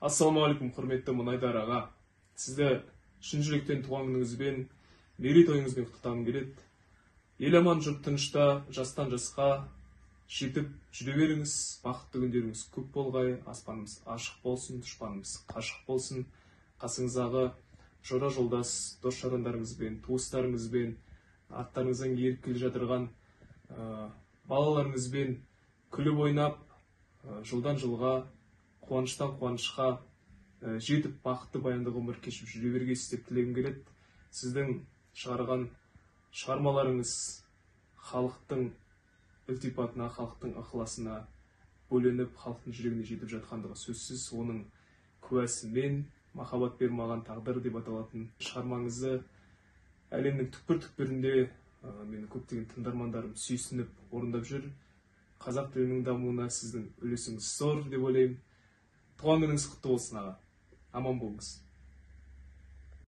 Ассалаумағалейкум, құрметті Мұнайдар аға. Сізді шын жүректен туған күніңізбен, мерейтойыңызбен құттықтағым келеді. Ел аман, жұрт тынышта, жастан жасқа жетіп жүре беріңіз. Бақытты күндеріңіз көп болғай, аспанымыз ашық болсын, дұшпанымыз қашық болсын. Қасыңыздағы жора жолдас, дос жарандарыңызбен, туыстарыңызбен, арттарыңыздан еріп келе жатырған балаларыңызбен күліп ойнап, жылдан жылға, қуаныштан қуанышқа жетіп, бақытты баянды ғұмыр кешіп жүре бергейсіз деп тілегім келеді. Сіздің шығарған шығармаларыңыз халықтың ілтипатына, халықтың ықыласына бөленіп, халықтың жүрегіне жетіп жатқандығы сөзсіз. Оның куәсі мен «Махаббат бер маған тағдыр» деп аталатын шығармаңызды әлемнің түкпір-түкпірінде менің көптеген тыңдармандарым сүйсініп орындап жүр. Қазақ тілінің дамуына сіздің үлесіңіз зор деп ойлаймын. Туған күніңіз құтты болсын, аға. Аман болыңыз.